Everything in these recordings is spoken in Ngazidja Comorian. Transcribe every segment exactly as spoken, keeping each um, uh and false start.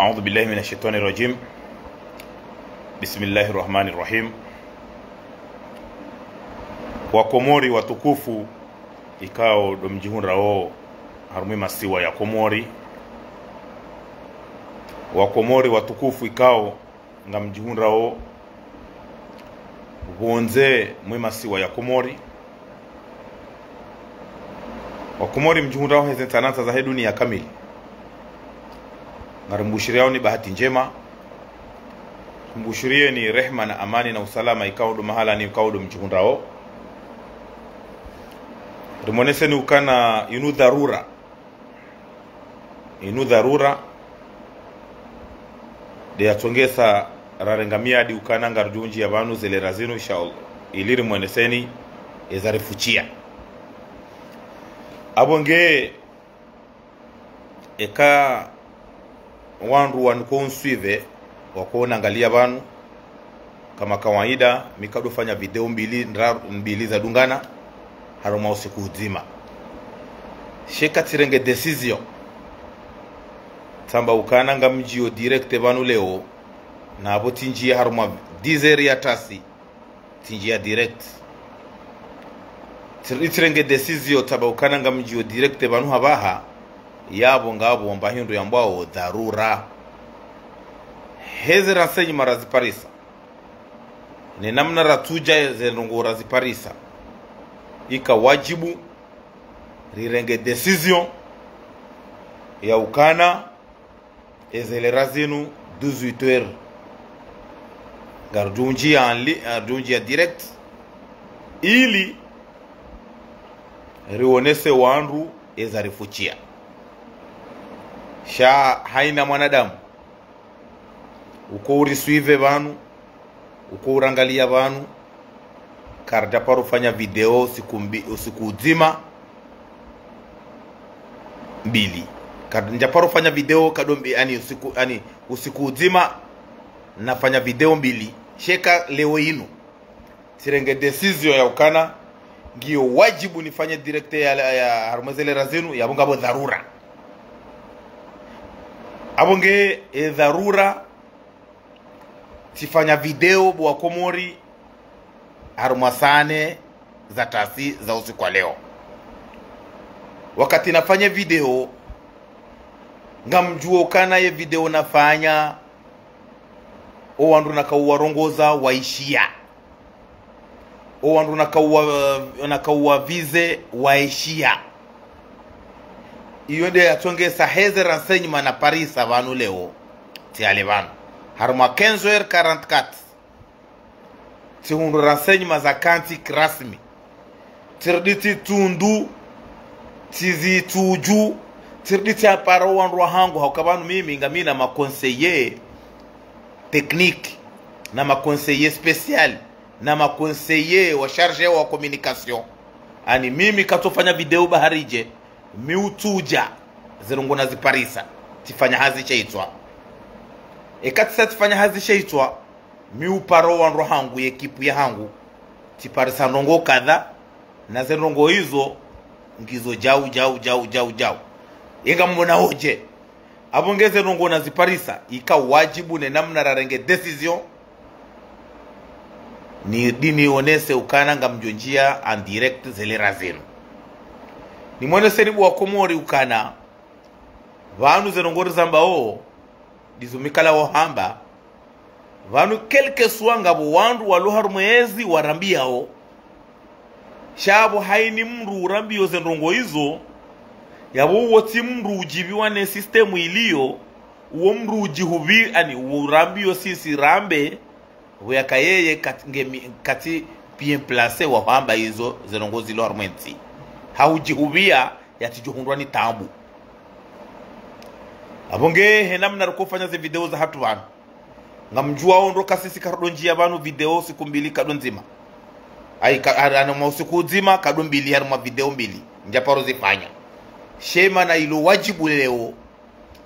أعوذ بالله من الشيطان الرجيم. بسم الله الرحمن الرحيم. Wakomori watukufu, ikao ndo mdjihundrao harumwa ye masiwa ya Komori. Wakomori watukufu, ikao ngamdjihundrao pvondze mwe masiwa ya Komori. Wakomori mdjihundrao heze ntsanantsa zahe dunia kamili, ngarimbushiriyaoni bahati ndjema. Mbushiriyeni rehma na amani na usalama ikao ndo mahalani ikao ndo mdjihundrao. Rimoneseni ukana inu dharura. Inu dharura nde yatsongesa rarenga miadi ukana ngaridjo undjia pvanu ze lera zinu, insha Allah, ili rimoneseni eza rifuchiya. Apvo nge eka wandru waniko unsuive, wako unangaliya pvanu, kama kawaida, mi kadjofanya video mbili, ndraru, mbili zadungana harumwa usiku udzima. Sha eka tsirenge décision, tsamba ukana ngamdjio direct pvanu leo, na apvo tsindjia harumwa dix heures ya tasi, tsindjia direct. Tsir-, tsirenge décision tsamba ukana ngamdjio direct pvanu hapvaha, yapvo ngapvo mba hindru yambwao dharura. Heze renseignements raziparisa, ne namna ratsudja ze ndrongoo raziparisa, ika wadjibu rirenge décision ya ukana eze lera zinu dix-huit heures, ngaridjo undjia en li-, ngaridjo undjia direct, ili rionese wandru eza rifuchiya. Sha haina mwanadamu uko urisuive pvanu, uko urangaliya pvanu, karidjaparo fanya video usiku mbi-, usiku udzima mbili. Karidjaparo fanya video kado mbi-, ani usiku, ani usiku udzima nafanya video mbili. Sha eka leo inu tsirenge décision ya ukana ngiyo wadjibu nifanye direct ya, ya, ya harumwa ze lera zinu, yapvo ngapvo dharura. Apvo nge e dharura, tsifanya video bo Wakomori harumwa saa nne za tasi za usiku wa leo. Wakati nafanya video, ngamdjuo ukana ye video nafanya, o wandru nakao uwarongoza waishiya. O wandru nakao uwa-, nakao uwavize waishiya. Iyo nde yatsongesa heze renseignements naparisa pvanu leo, tsihale pvanu. Harumwa quinze heures quarante-quatre, tsihundru renseignements za kantsi kirasmi. Tsirudi tsitsundu, tsizitsudju, tsirudi tsihapara o wandru wahangu, hauka pvanu mimi ngamina ma conseillers techniques, na ma conseillers spéciaux, na ma conseillers wa chargés wa communication. Ani mimi katsofanya video baharidje, mi utsudja ze ndrongoo naziparisa, tsifanya hazi sha itswa. Eka tsisa tsifanya hazi sha itswa, mi upara o wandru wahangu, ye équipe yahangu, tsiparisa ndrongoo kadha, na ze ndrongoo izo ngizo djau, djau, djau, djau, djau. Inga mwona oje. Apvo nge ze ndrongoo naziparisa, ika wadjibu ne namna rarenge décision, ni dini onese ukana ngamdjo ndjia en direct ze lera zinu. Nimwoneseni bo Wakomori ukana pvanu ze ndrongoo rizambao, ndizo mi kala wahamba, pvanu quel que soit ngapvo wandru walo harumwa ezi warambiyao. Sha apvo haina mndru urambiyo ze ndrongoo izo, yapvo uwo tsi mndru udjipviwa ne système iliyo, uwo mndru udjihupvi-, ani uwo urambiyo sisi rambe, pvo yaka yeye kat-, nge mi-, katsi bien placé wa hwamba izo ze ndrongoo zilo harumwa entsi. Haudjihupviya yatsidjohundrwa ni taabu. Apvo nge he namna riko ufanya ze video zahatru pvanu, ngamdjuao ndo ka sisi karudjo ndjia pvanu video siku mbili kado ndzima. Ai, ka-, har-, harumwa usiku udzima kado mbili, harumwa video mbili ndjaparo zifanya. Sha mana ilo wadjibu leo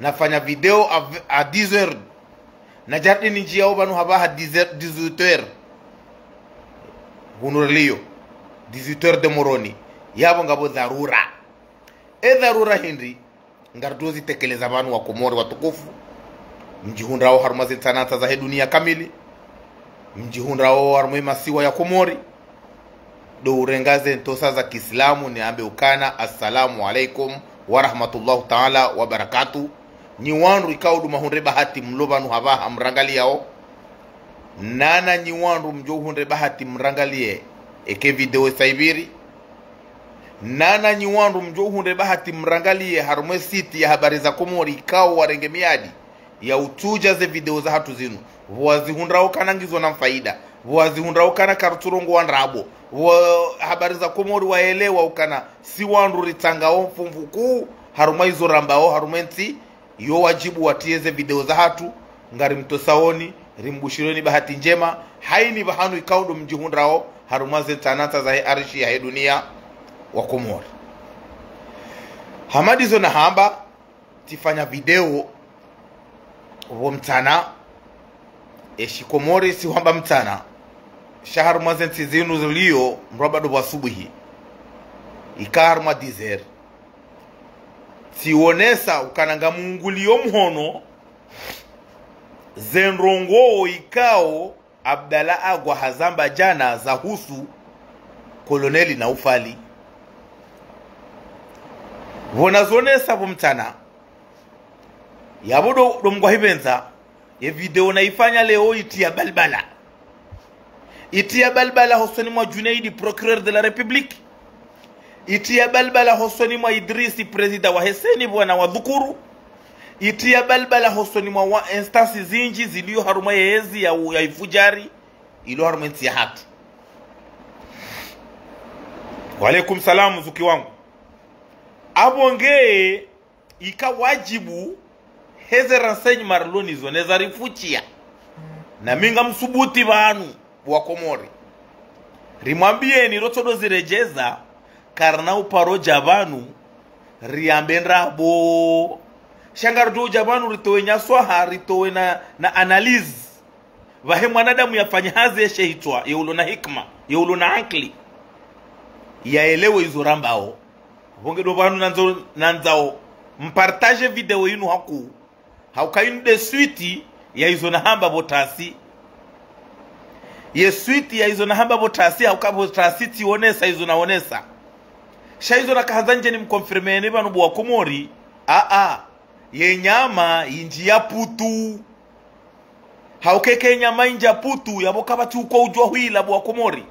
nafanya video à, à dix heures. Na djari nindjiao pvanu hapvaha dix heures, dix-huit heures hunu riliyo, dix-huit heures de Moroni. Yapvo ngapvo dharura. E dharura hindri, ngaridjo zitekeleza pvanu Wakomori watukufu. mdjihundrao harumwa ze ntsanantsa zahe dunia kamili, mdjihundrao harumwa ye masiwa ya Komori, ndo urenga ze ntrosa za kiislamu niambe ukana, assalamu alaikum wa rahmatullahi taala wa barakatuh. Nyi wandru ikao ndo mwahundre bahati mlo pvanu hapvaha mrangaliyao. Nana nyi wandru mdjo uhundre bahati mrangaliye eke video isa ipviri. Nana nyi wandru mdjo uhundre bahati mrangaliye harumwa ye site ya Habari za Komori ikao warenge miadi ya utsudja ze video zahatru zinu. Pvo wazihundrao ukana ngizo na mfaida. Pvo wazihundrao ukana karutsurongoa ndrabo. Pvo Habari za Komori waelewa ukana si wandru ritsangao mfumvu kuu harumwa izo rambao harumwa ye ntsi, yo wadjibu watriye ze video zahatru, ngarimtosaoni, rimbushironi bahati ndjema, hayina pvahanu ikao ndo mdjihundrao harumwa ze ntsanantsa zahe arishi yahe dunia wa Komori. Hama ndizo nahamba, tsifanya video pvo mtsana, e shikomori si hwamba mtsana, sha harumwa ze ntsi zinu zilio mrwabado pvwa subuhi, ika harumwa dix heures. Tsionesa ukana ngamungulio mhono ze ndrongoo ikao Abdallah Agwa hazamba djana zahusu Koloneli Naufali. Pvo nazonesa pvo mtsana, yapvo ndo, ndo Mngu ahipvendza, ye video naifanya leo itriya balbala. Itriya balbala hosoni mwa Junaidi, procureur de la République. Itriya balbala hosoni mwa Idrisi, président wahe CENI, pvwana wadhukuru. Itriya balbala hosoni mwa wa instances zindji zilio harumwa ye ezi ya, ya ifudjari ilio harumwa ye ntsi yahatru. Wa alaikum salam, zuki wangu. Apvo nge ika wadjibu heze renseignements rilo nazo neza rifuchiya. Na mi ngamsubuti pvanu, bo wa Komori. Rimwambiyeni rotsodo ziredjeza, karina uparo dja pvanu, riambe ndrabo. Sha ngaridjo udja pvanu ritowe nyaswaha, ritowe na, na analyse. Pvahe mwanadamu yafanya hazi ye shehitswa, ye ulo na hikima, ye ulo na ankili, yaelewe izo rambao. Pvo nge ndo pvanu nandzo, nandzao mpartage video yinu hakuu. Hauka yinu nde suite ya izo nahamba pvo tasi. Ye suite ya izo nahamba pvo tasi, hauka pvo tasi tsionesa izo naonesa. Sha izo nakahandza ndje nimconfirmeni pvanu, bo wa Komori. Aa, ye nyama indji ya putu. Hauka eka ye nyama indji ya putu, yapvo kapvatsi uko udjuwa hwila, bo wa Komori.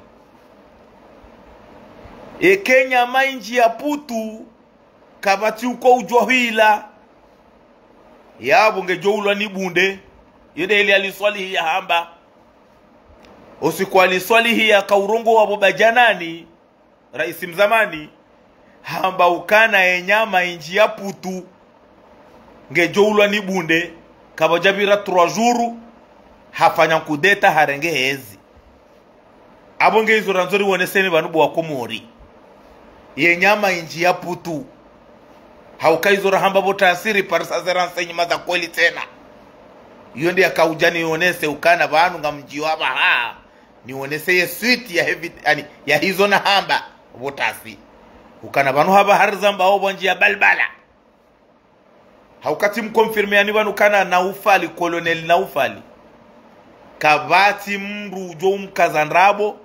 Eka ye nyama indji ya putu, kapvatsi uko udjuwa hwila. Yapvo ngedjo ulwa ni bunde. Yo nde heli Ali Swalihi yahamba. Usiku Ali Swalihi yakaurongowa pvo Badjanani, raisi mzamani, hamba ukana ye nyama indji ya putu, ngedjo ulwa ni bunde, kapvadja pvira trois jours, hafanya kudeta harenge hezi. Apvo nge izo randzo rioneseni pvanu, bo wa Komori. Ye nyama indji ya putu. Hauka izo rahamba pvo tasi riparisa ze renseignements za kweli tsena. Iyo nde yakaudja nionese ukana pvanu ngamdjiyo apvaha. Nionese ye suite ya hevi, yaani, ya hizo nahamba pvo tasi. Ukana pvanu hapvaha rizambao pvwa ndjiya balbala. Hauka tsimconfirmeyani pvanu ukana Naufali, Colonel Naufali, kapvatsi mndru udjo umkaza ndrabo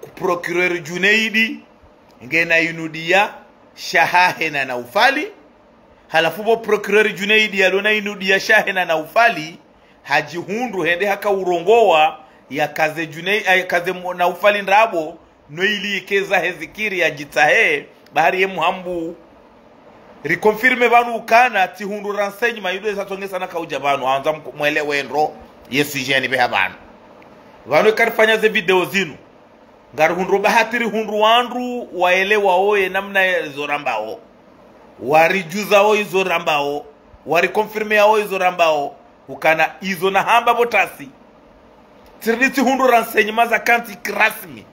ku procureur Junaidi, ngena inudiya shahahe na Naufali. Halafu pvo procureur Junaidi yalo na inudiya shahe na Naufali, hadjihundru hende hakaurongowa yakaze Junai-, yakaze mo-, Naufali ndrabo, no ili ikeza he zikiri yadjitsahe, bahari ye muhambu. Riconfirme pvanu ukana tsihundru renseignements, ido esa tsongesa nakaudja pvanu, handza mku-, mwelewe ndro, ye sujet yanipveha pvanu. Pvanu eka rifanya ze video zinu, ngarihundro bahati rihundru wandru waelewao ye namna izo rambao. Waridjuzao izo rambao. Wariconfirmeyao izo rambao. Ukana izo nahamba pvo tasi, tsiridi tsihundru renseignements za kantsi kirasmi.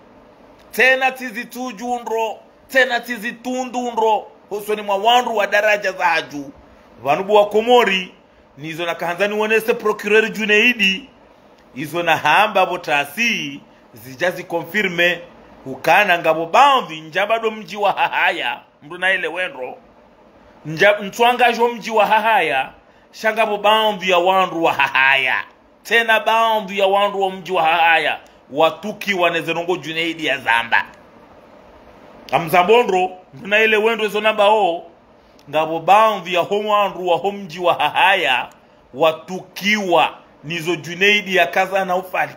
Tsena tsizitsudju ndro, tsena tsizitundu ndro, hosoni mwa wandru wa daradja za hadju. Pvanu, bo wa Komori, nizo nakahandza nionese procureur Junaidi, izo nahamba pvo tasi, zidja ziconfirme, ukana ngapvo baadhwi ndjaba ndo mdji wa Hahaya, mndru naelewe ndro. Ndja-, ntswanga djo mdji wa Hahaya, Sha ngapvo baadhwi ya wandru wa Hahaya, tsena baadhwi ya wandru wa mdji wa Hahaya, watukiwa ne ze ndrongoo Junaidi yazamba. Ngamzambo ndro, mndru naelewe ndro ezo nambao, ngapvo baadhwi ya ho wandru wa ho mdji wa Hahaya, watukiwa nizo Junaidi yakaza Naufali.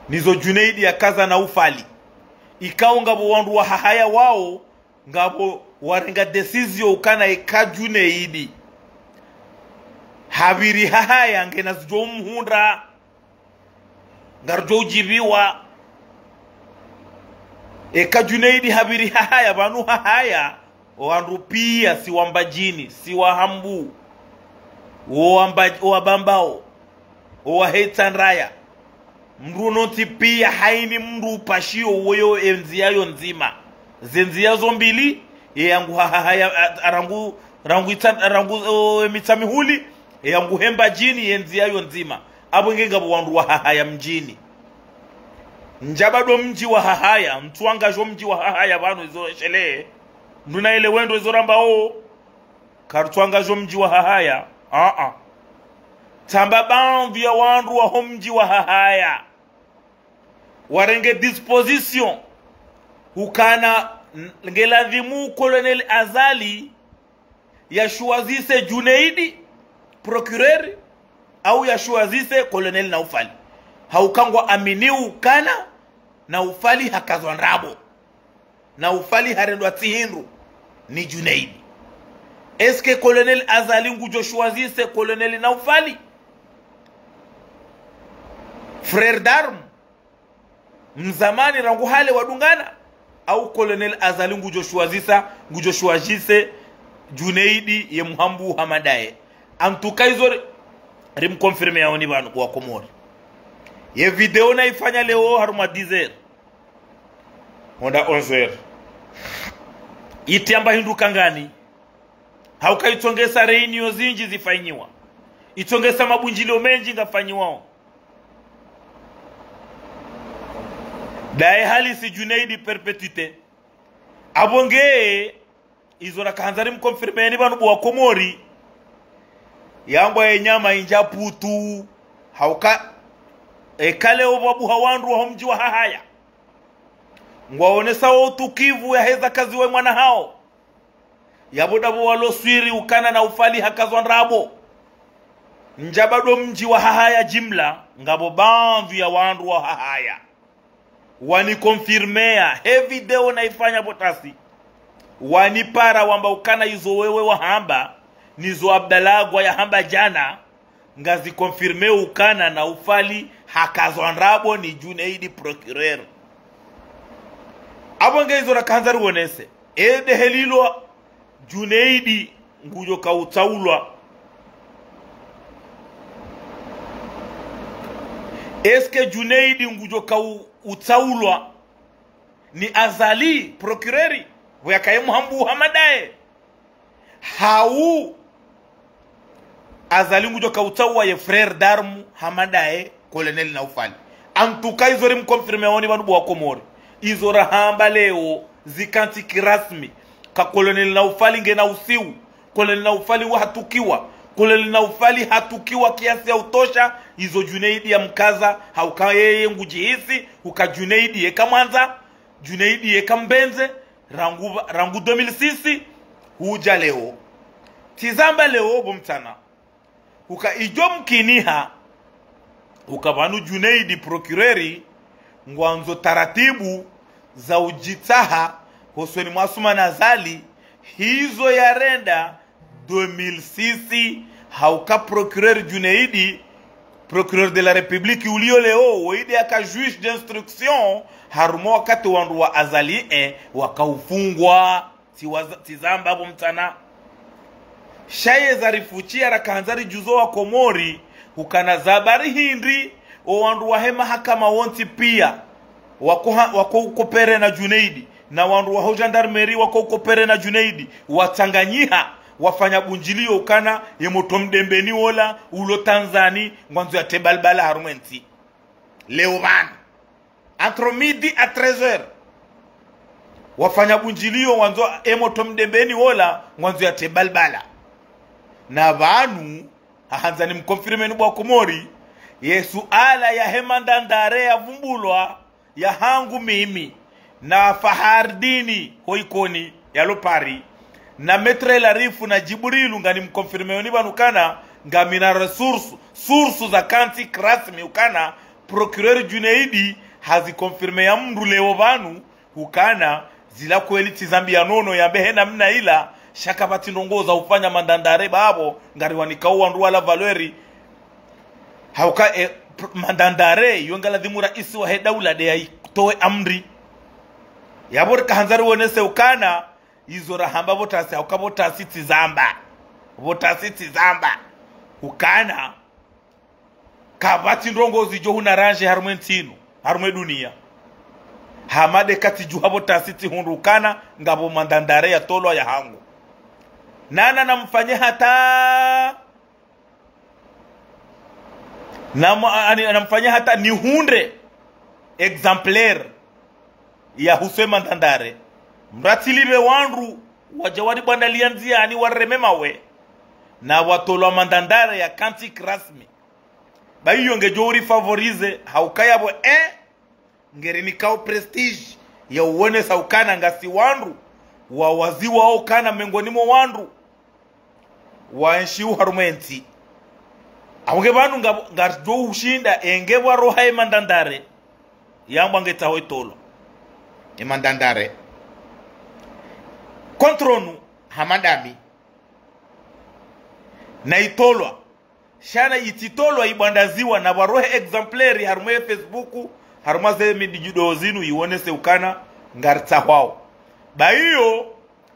Nizo Junaidi yakaza Naufali. Ikao ngapvo wandru wa Hahaya wao, ngapvo warenga décision ukana eka Junaidi hapviri Hahaya ngena zidjo mhundra, ngaridjo udjipviwa. Eka Junaidi hapviri Hahaya, pvanu Hahaya, o wandru pia, si wa Mbadjini, si wa Hambu, o wa Mba-, o wa Bambao, o wa Hetsandraya. Mndru nontsi pia haini mndru upashio uweyo endziya yo ndzima. Ze ndziya zo mbili, ye yangu Hahaya, a-, a-, rangu, rangu itsa-, rangu, o, Mitsamihuli, ye yangu he Mbadjini, ye ndziya yo ndzima. Apvo nge ngapvo wandru wa Hahaya mdjini. Ndja bado mdji wa Hahaya, ntsuangadjo mdji wa Hahaya pvanu izo shele. Mndru naelewe ndro izo rambao. Karutsuangadjo mdji wa Hahaya. Aa. Tsamba baadhwi ya wandru wa ho mdji wa Hahaya warenge disposition ukana n-, nge ladhimu Colonel Azali ya choisisse Junaidi procureur, au ya choisisse Colonel Naufali. Hauka ngwa amini ukana Naufali hakazwa ndrabo. Naufali harendwa tsi hindru ni Junaidi. Est-ce que Colonel Azali ngudjo choisisse Colonel Naufali, frère d'armes, mzamani rangu hale wadungana, au Colonel Azali ngudjo choisissa, ngudjo choisisse Junaidi ye Mhambu Hamadaye? En tout cas, izo ri-, rimconfirme yaoni pvanu wa Komori. Ye video naifanya leo harumwa dix heures. Honda onze heures. Itiamba hindru kangani. Hauka itsongesa réunion zindji zifanyiwa. Itsongesa mabundjilio mendji ngafanyiwao. Daye halisi Junaidi perpétuité. Apvo nge, izo rakahandza rimconfirmeni pvanu bo wa Komori. Yambwa ye nyama indja putu. Hauka, eka leo pvwabuha wandru wa ho mdji wa Hahaya ngwaonesao utukivu yaheza kazi we mwana hao. Yapvo dapvo waloswiri ukana Naufali hakazwa ndrabo. Ndja bado mdji wa Hahaya jimla, ngapvo baadhwi ya wandru wa Hahaya waniconfirmea, he video naifanya pvo tasi. Wanipara wamba ukana izo wewe wahamba, nizo Abdallah Agwa yahamba djana, ngaziconfirme ukana Naufali hakazwa ndrabo ni Junaidi procureur. Apvo nge izo rakahandza riwonese. Ede helilo Junaidi ngudjo kautsaulwa. Est-ce que Junaidi ngudjo kau-, utsaulwa ni Azali, procureur, pvo yakaye Mhambu Hamadaye? Hau Azali ngudjo kautsaulwa ye frère d'armes Hamadaye, Colonel Naufali? En tout cas, izo rimconfirme yaoni pvanu bo wa Komori. Izo rahamba leo zikantsi kirasmi. Ka Colonel Naufali ngena usiu. Colonel Naufali wahatukiwa. Colonel Naufali hatukiwa kiasi ya utosha. Izo Junaidi yamkaza. Hauka yeye ngudjihisi uka Junaidi yeka mwandza. Junaidi yeka mbendze. Rangu, rangu deux mille six, hudja leo. Tsizamba leo bo mtsana. Uka idjo mkiniha, uka pvanu Junaidi procureur, ngwandzo taratibu za udjitsaha hosoni mwa Assoumani Azali, hizo yarenda deux mille six, hauka procureur Junaidi, procureur de la République ulio leo, woyi de yaka juge d'instruction, harumwa wakati wandru wa Azali, eh, wakaufungwa. Tsiwaza-, tsizamba bo mtsana. Sha yeza rifuchiya rakahandza ridjuzo wa Komori, ukana za bari hindri, o wandru wahe mahakama wontsi pia, wako ha-, wako ukopere na Junaidi, na wandru waho gendarmerie wako ukopere na Junaidi, watsanganyiha, wafanya bundjilio ukana, ye moto mdembeni wola, ulo Tanzani, ngwandzo yatrie balbala harumwa entsi. Leo pvanu. Entre midi à treize heures. Wafanya bundjilio wandzo e moto mdembeni wola, ngwandzo yatrie balbala. Na pvanu, hahandza nimconfirmeni bo wa Komori, ye suala yahe mandandare yavumbulwa, ya hangu mimi, na Fahardini ho Ikoni yalo Paris, na Maître Larifu na Djibrilu, nganimconfirmeni pvanu ukana, ngamina ressources, sources za kanti kirasmi ukana, procureur Djunaidi haziconfirme ya mndru leo pvanu, ukana, zila kweli tsi zambi ya nono yambe he namna ila, sha kapvatsi ndrongoo za ufanya mandandare pvapvo, ngariwanikao wandru wala valeur, hauka, e, pr-, mandandare, yo ngaladhimu raisi wahe daula nde yaitowe amri. Yapvo rikahandza riwonese ukana, izo rahamba pvo tasi, hauka pvo tasi tsi zamba. Pvo tasi tsi zamba. Ukana, kapvatsi ndrongoo zidjo huna ranje harumwe ntsi inu, harumwe dunia. Hama nde katsidjuha pvo tasi tsihundru ukana, ngapvo mandandare yatolwa ya hangu. Nana namfanye hata, nam-, ani, namfanye hata nihundre exemplaire yahusu ye mandandare. Mratsilipve wandru, wadja waribwandalia ndziani wareme mawe. Na watolwa mandandare ya kanti kirasmi. Ba iyo ngedjo urifavorize, hauka yapvo, eh, ngerinikao prestige ya uwonesa ukana ngasi wandru, wawaziwao ukana mengoni mo wandru waenshio harumwe ntsi. Apvo nge pvanu nga, ngaridjo ushinda, e nge pvwaroha ye mandandare, yambwa ngetsaho itolwa. Ye mandandare. Contre nous, hama ndami. Na itolwa. Sha na itsitolwa ibwandaziwa na pvwarohe exemplaire harumwe Facebook, harumwa ze médias zinu iwonese ukana ngaritsahwao. Ba iyo,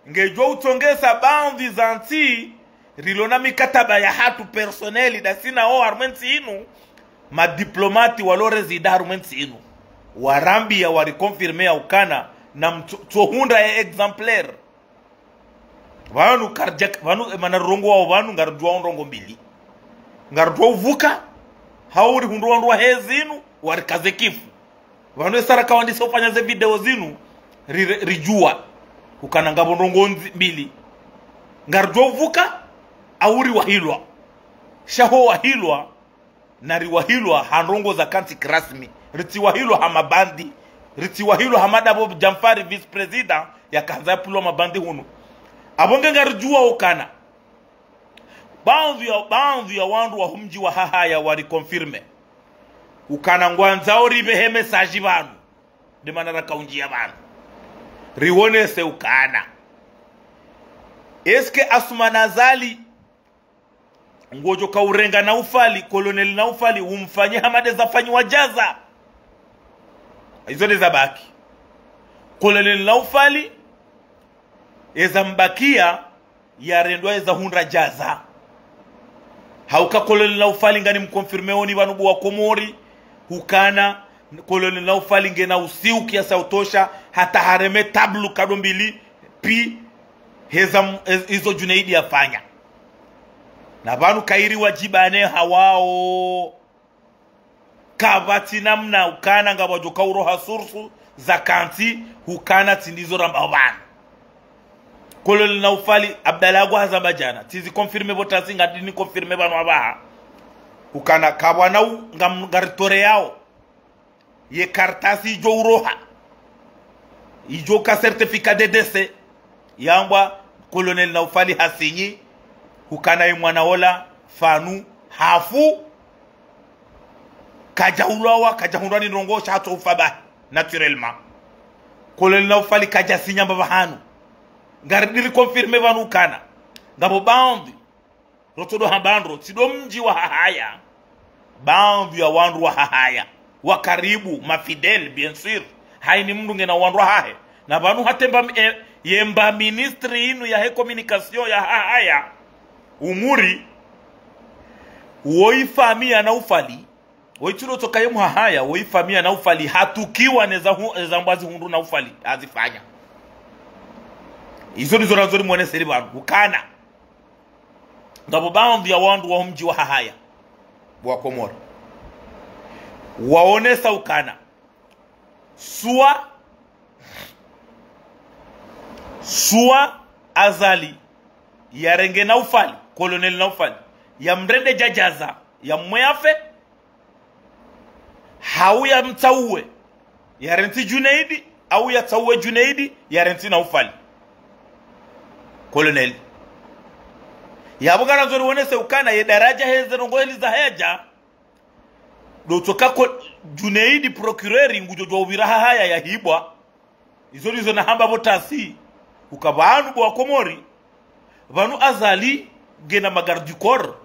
ngedjo utsongesa baadhwi za ntsi, rilo na mikataba yahatru personnel ndasi nao harumwe ntsi inu, madiplomate walo résident harumwe ntsi inu. Warambia wariconfirme ya ukana, namtso-, tsohundra ye exemplaire. Pvanu karidja-, pvanu, e, mana rirongowao pvanu ngaridjuwao ndrongoo mbili. Ngaridjuwa upvuka, hau rihundru wandru wahe zinu, warikaze kifu. Pvanu esa rakawandisa ufanya ze video zinu, ri-, ri-, ridjuwa. Ukana ngapvo ndrongoo ndzi-, mbili. Ngaridjuwa upvuka, hau riwahilwa. Sha ho wahilwa, na riwahilwa ha ndrongoo za kanti kirasmi. Ritsiwahilwa ha mabandi. Ritsiwahilwa hama ndapvo Djanfari vice-président yakahandza yapvulwa mabandi hunu. Apvo nge ngaridjuwa ukana. Baadhwi ya, baadhwi ya wandru waho mdji wa Hahaya wariconfirme. Ukana ngwandzao ripvehe message pvanu. Nde mana rakaundjia pvanu. Riwonese ukana. Est-ce que Assoumani Azali ngodjo kaurenga Naufali, Colonel Naufali, umfanye hama nde zafanyiwa Djaza. Izo nde zabaki. Colonel Naufali, eza mbakia, yarendwa eza hundra Djaza. Hauka Colonel Naufali nganimconfirmeoni pvanu bo wa Komori, ukana, Colonel Naufali ngena usiu kiasi ya utosha, hata hareme tableau nkado mbili, pi, heza m-, ez-, izo Djunaidi yafanya. Na pvanu kairi wadjibane hawao. Kapvatsi namna ukana ngapvwadjo kauroha source za kanti, ukana tsi ndizo rambao pvanu. Colonel Naufali, Abdallah Agwa hazamba djana, tsiziconfirme pvo tasi ngadiniconfirme pvanu apvaha. Ukana kapvwana u-, ngam-, ngaritoreyao ye kartasi idjo uroha, idjo ka certificat de décès, yambwa Colonel Naufali hasinyi, ukana ye mwana ola, Fanu, hafu, kadjaulwawa, kadjahundrwa ni ndrongoo sha hatso ufa bahi, naturellement. Colonel Naufali kadjasinya mbapvi hanu. Ngaridjo riconfirme pvanu ukana ngapvo baadhwi, rotsodo hamba ndro, tsi ndo mdji wa Hahaya. Baadhwi ya wandru wa Hahaya. Wa karibu, ma fidèles, bien sûr. Haini mndru ngena wandru wahahe. Na pvanu hata mba, e, ye mba ministre inu yahe communication ya Hahaya. Umuri, wo ifamiyi ya Naufali. Wo itsulo tsoka ye Mhahaya, wo ifamiyi ya Naufali hatukiwa neza hu-, eza mbwa zihundru Naufali hazifanya. Izo ndizo randzo nimwoneseni pvanu. Ukana. Ngapvo baadhwi ya wandru waho mdji wa Hahaya, bo wa Komori, waonesa ukana. Swa, swa Azali yarenge Naufali. Colonel Naufal, yamrende djadjaza, yamwe yafe, hau yamtsauwe, yarentsi Junaidi, au yatsauwe Junaidi, yarentsi Naufal. Colonel. Yapvo ngarandzo riwonese ukana ye daraja heze ndrongoo heli zahedja. Ndo tsoka ko Junaidi procureur ngudjo djuwa upvira hahaya yahibwa. Izo ndizo nahamba pvo tasi. Uka pvanu bo wa Komori. Pvanu Azali ngena ma garde du corps.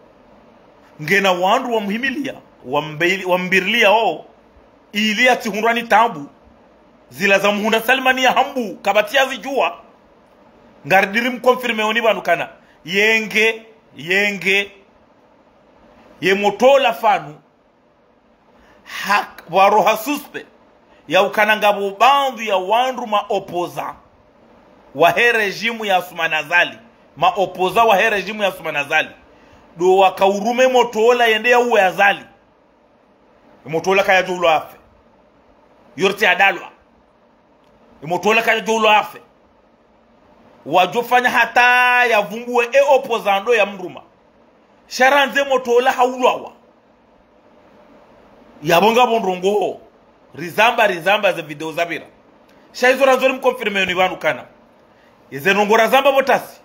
Ngena wandru wamhimilia, wambe-, wambirilia o. Ili yatsihundrwa ni taabu. Zila zamhundra Salimani yahambu, kapvatsi yazidjuwa. Ngaridjo ri mconfirmé oni pvanu kana. Yenge, yenge. Ye motola pvanu. Hak-, pvwaroha suspect ya ukana ngapvo baadhwi ya wandru ma opposants wahe régime ya Assoumani Azali. Ma opposants wahe régime ya Assoumani Azali. Ndo waka uruma e motola yende yauwe Azali. E motola kayadjo ulwa yafe. Yo rtsi yadalwa. E motola kayadjo ulwa yafe. Wadjo fanya hata yavumbuwe e opposant ndo yamruma. Sha randzi e motola haulwawa. Yapvo ngapvo ndrongoo. Rizamba, rizamba ze video zapvira. Sha izo randzo rimconfirmé oni pvanu kana. Ize ndrongoo razamba pvo tasi.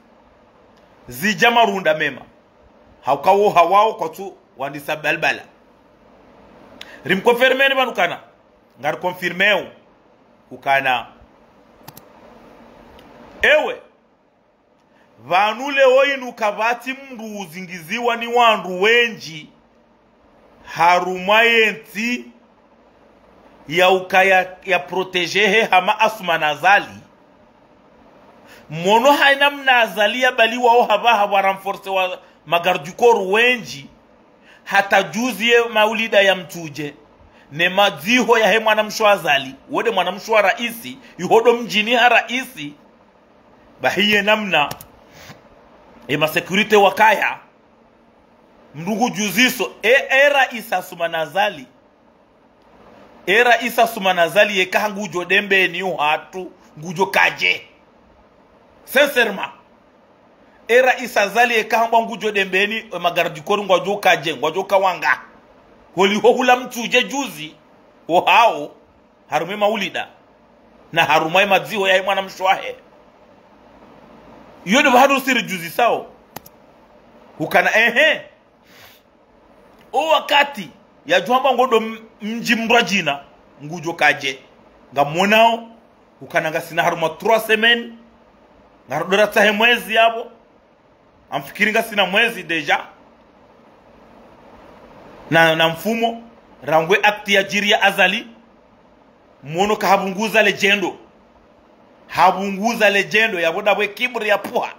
Zidja marunda mema. Hauka wo hawao kwatsu wandisa balbala. Rimconfirmé ni pvanu kana. Ngariconfirmé o ukana. Ewe. Pvanu leo inu kapvatsi mndru uzingiziwa ni wandru wendji. Harumwa yentsi. Ya ukaya, ya protéger he hama Assoumani Azali. Mono haina mna Azali yabaliwa o hapvaha pvwa renforcé wa ma garde du corps wendji. Hata juzi ye maulida ya Mtsudje, ne madziho yahe mwanamshe wa Azali, wo nde mwanamshe wa raisi, iho ndo mdjini ha raisi, bahi ye namna, e ma sécurité wakaya, mndru ngudjuziso, e, e raisi Assoumani Azali, e raisi Assoumani Azali yeka ngudjo Dembeni uhatru, ngudjo kadje. Sincèrement. E raisi Azali yeka hambwa ngudjo Dembeni, e ma garde du corps ngwadjo kadje, ngwadjo kawanga. Holiho hula Mtsudje juzi, o hao, harumwa e maulida. Na harumwa e madziho yahe mwanamshe wahe. Iyo ndo pvahanu siri juzi sao. Ukana, ehe. O wakati yadjo hambwa ngo ndo m-, mdji mndru wa djina, ngudjo kadje. Ngamonao, ukana ngasina harumwa trois semaines, ngaridjo ratsahe mwezi yapvo. Ngamfikiri ngasina mwezi déjà. Na, na mfumo, rangu e acte yadjiri ya Azali. Mono ka hapvunguza le djendo. Hapvunguza le djendo, yapvo ndapvo e kibri yapvuha.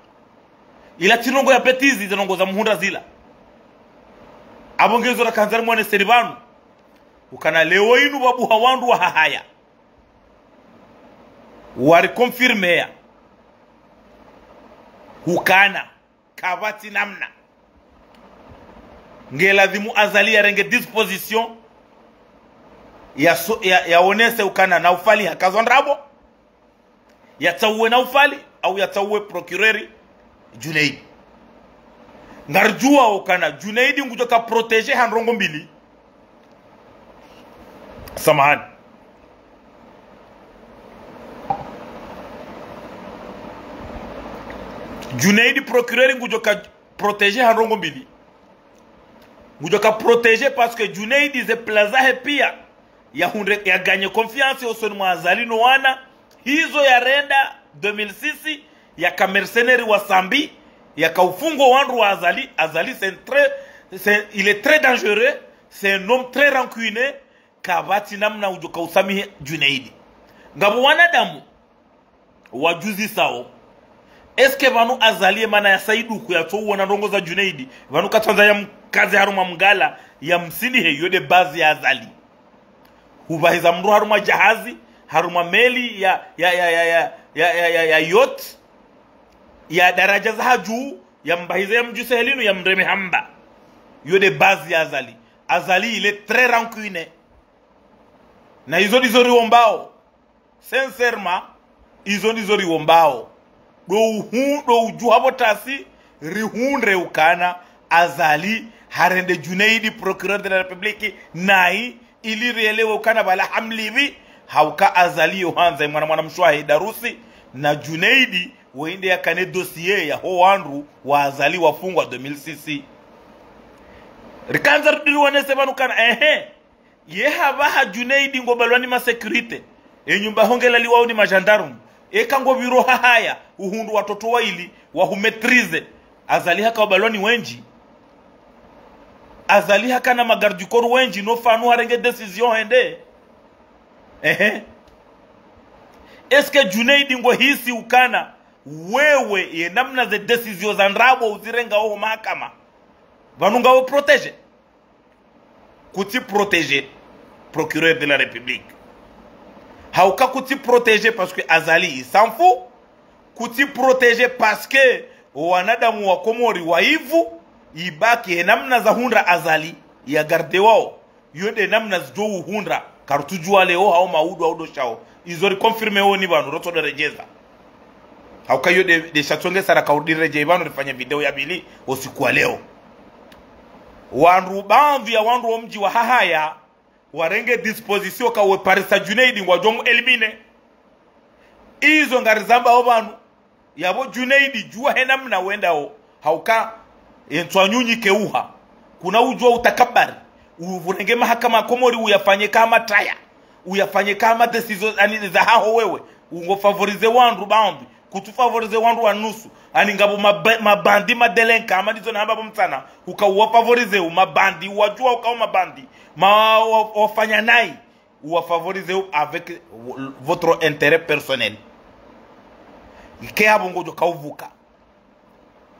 Ila tsi ndrongoo ya bêtise, ze ndrongoo zamhundra zila. Apvo ngezo rakandza rimwoneseni pvanu. Ukana leo inu pvwabuha wandru wa hahaya. Wariconfirmé ya. Ukana. Kapvatsi namna. Nge ladhimu Azali yarenge disposition ya so-, ya, yaonese ukana Naufali hakazwa ndrabo. Yatsauwe Naufali, au yatsauwe procureur Junaidi. Ngaridjuwa ukana Junaidi ngudjo ka protéger ha ndrongoo mbili. Samahani. Junaidi procureur ngudjo ka protéger ha ndrongoo mbili. Ngudjo ka protéger parce que Junaidi ze plan zahe pia yahundre, yaganye confiance osoni mwa Azali no wana. Hizo yarenda deux mille six, yaka mercenaire wa Sambi, yaka ufungo wandru wa Azali. Azali, c'est un très, c'est, il est très dangereux, c'est un homme très rancunier. Kapvatsi namna udjo ka usamihi Junaidi. Ngapvo wanadamu wadjuzisao. Est-ce que pvanu Azali ye mana ya Saidu ku yatsouona ndrongoo za Junaidi, pvanu katsandza yamkaze harumwa mgala, yamsindihe, iyo nde base ya Azali. Hupvahiza mndru harumwa djahazi, harumwa meli ya, ya, ya yacht, ya daraja za hadju, yampvahize yamdjuse helinu yamreme hamba. Iyo nde base ya Azali. Azali, il est très rancunier. Na izo ndizo riombao. Sincèrement, izo ndizo riombao. Ndo uhu, ndo udjuha pvo tasi, Rihundre ukana Azali harende Junaidi procureur de la République nayi, ili rielewe ukana pvala hamlipvi. Hauka Azali yo handza mwana mwana mshe wahe Darusi, na Junaidi wende yakane dossier ya ho wandru wa Azali wafungwa deux mille six. Rikandza rudi riwonese pvanu kana, ehe, ye hapvaha Junaidi ngo balwa ni ma sécurité, e nyumba ho nge laliwao ni ma gendarme, eka ngo pviro hahaya, uhundru watoto waili, wahu maîtriser. Azali haka ubalwa ni wendji. Azali hakana ma garde du corps wendji, no fanu harenge décision hende. Ehe. Est-ce que Junaidi ngo hisi ukana wewe ye namna ze décision za ndrabo uzirenga oho mahakama, pvanu ngawe protéger? Kutsi protéger procureur de la République. Hauka kutsi protéger parce que Azali il s'en fout. Kutsi protéger parce que wanadamu wa Komori waivu, ibaki he namna za hundra Azali ya garde wao, yo nde namna zijo uhundra. Karutsujua leo hao maudu au ndo shao. Izo ri confirmer woni pvanu, rotso ndo redjeza. Hauka yo nde, nde shatsongesa raka udi redjei pvanu rifanye video ya pvili usiku wa leo. Wandru, baadhwi ya wandru wo mdji wa hahaya, warenge disposition ka we parisa Junaidi ngwajo mu éliminer. Izo ngarizambao pvanu. Yapvo Junaidi jua he namna wendao, hauka entswa nyunyi keuha. Kuna ujua utakabari, uvurenge mahakama Komori uyafanye kama taya, uyafanye kama décision, ani za haho wewe, ungo favoriser wandru baadhwi, kutsu favoriser wandru wa nusu, ani ngapvo maba-, mabandi madelenka, ama ndizo nahamba pvo mtsana, uka uwa favoriser u mabandi, uwajua uka u mabandi, ma wa-, wafanya nayi, uwa favoriser avec votre intérêt personnel. Ike apvo ngojo kauvuka.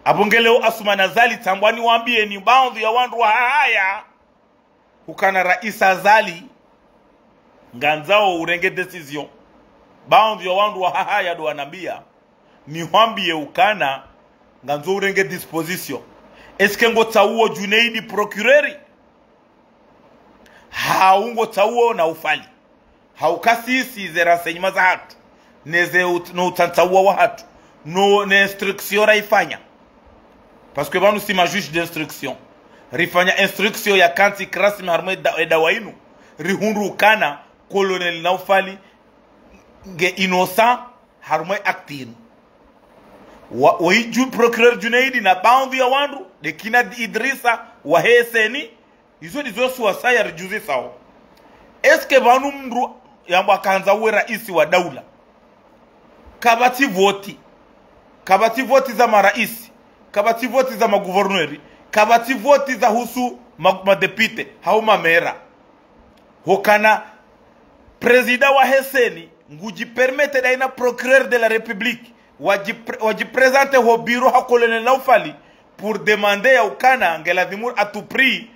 Apvo ngeleo Assoumani Azali tsambwa niwambieni baadhwi ya wandru wa hahaya ukana Raisi Azali ngandzao urenge décision. Baadhwi ya wandru wa hahaya ndo wanambia nihwambie ukana ngandzo urenge disposition. Est-ce que ngotsauo Junaidi procureur? Hau ngotsauo Naufali? Hauka sisi ze renseignements zahatru, ne ze ut-, no utsantsaua wahatru, no, ne instruction raifanya. Parce que pvanu si ma juge d'instruction. Rifanya instruction ya kantsi rasmi harumwa eda-, edawa inu. Rihundru ukana Colonel Naufali nge innocent harumwa acte inu. Wa, wa iju procureur Junaidi na baadhwi ya wandru, nde kina Idrissa, wahe CENI, izo ndizo suala saya rijuzisao. Est-ce que pvanu mndru yambwa kandza uwe raisi wa daula, kapvatsi voti, kapvatsi voti za maraisi, kapvatsi voti za magouverneur, kapvatsi voti za husu ma-, madéputé, hau mamera. Hukana président wahe CENI nguji permettre daina procureur de la République waji pre-, waji présenter ho bureau ha Colonel Naufali pour demander ya ukana nge lazimu à tout prix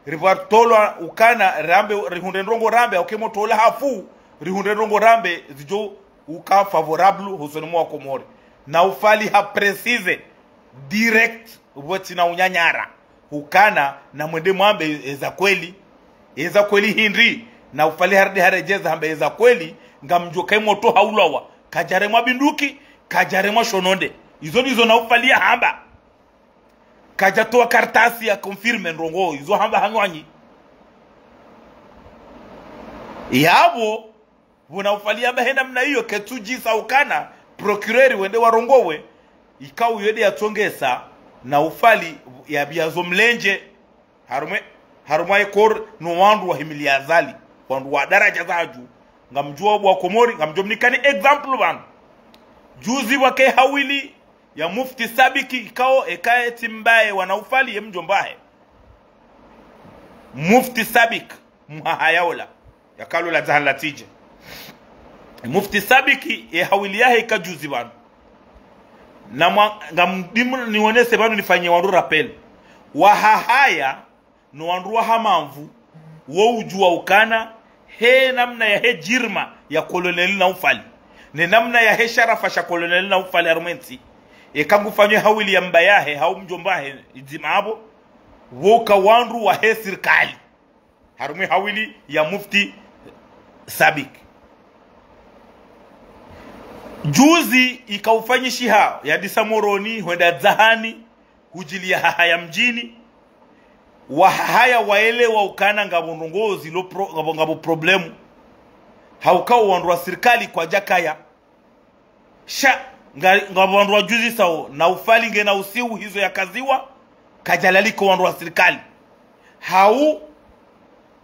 rivatolwa ukana rambe, rihundre ndrongo rambe, uke motola hafu, rihundre ndrongo rambe zijo uka favorable hosoni mwa Komori. Naufali ha préciser direct, pvo tsina unyanyara, hukana namwende mwambe eza kweli. Eza kweli hindri? Naufali harudi haredjeza hamba eza kweli, ngamjo kai moto haulawa, kajaremwa bunduki, kajaremwa shononde. Izo ndizo Naufali yahamba. Kajatoa kartasi ya confirmer ndrongo izo hamba hanwanyi. Yapvo, pvo Naufali yamba he namna iyo, ketsujisa ukana procureur wende warongowe, ikao iyo nde yatsongesa Naufali yabiazo mlendje harumwa, harumwa ye corps no wandru wahimilia Azali, wandru wa daraja za juu. Ngamjuao bo wa Komori, ngamjo mnikani exemple pvanu. Juzi pvwake hawili ya Mufti Sabiki, ikao eka etsi mbaye wa Naufali ye mjomba wahe. Mufti Sabik, mhahaya ola, yakalola dzahani la tije. Mufti Sabiki, ye hawili yahe ika juzi pvanu. Na mwa-, ngamdimu niwonese pvanu nifanye wandru rappel. Wahahaya, no wandru wa Hamamvu, wo ujua ukana, he namna yahe jirma ya Colonel Naufali, ne namna yahe sharafa sha Colonel Naufali harumwa entsi, eka ngufanywe hawili ya mbaye wahe, hau mjomba wahe, idzima apvo, woka wandru wahe sirikali, harumwa hawili ya Mufti Sabik. Juzi ikaufanyishiha yadisa Moroni, hwenda dzahani, hudjiliya Hahaya Mdjini. Wahahaya waelewa ukana ngapvo ndrongoo zilo pro-, ngapvo, ngapvo problemu. Hauka wandru wa sirikali kwadjakaya. Sha, nga, ngapvo wandru wadjuzisao, Naufali ngena usiu hizo yakaziwa, kadjalaliko wandru wa sirikali. Hau,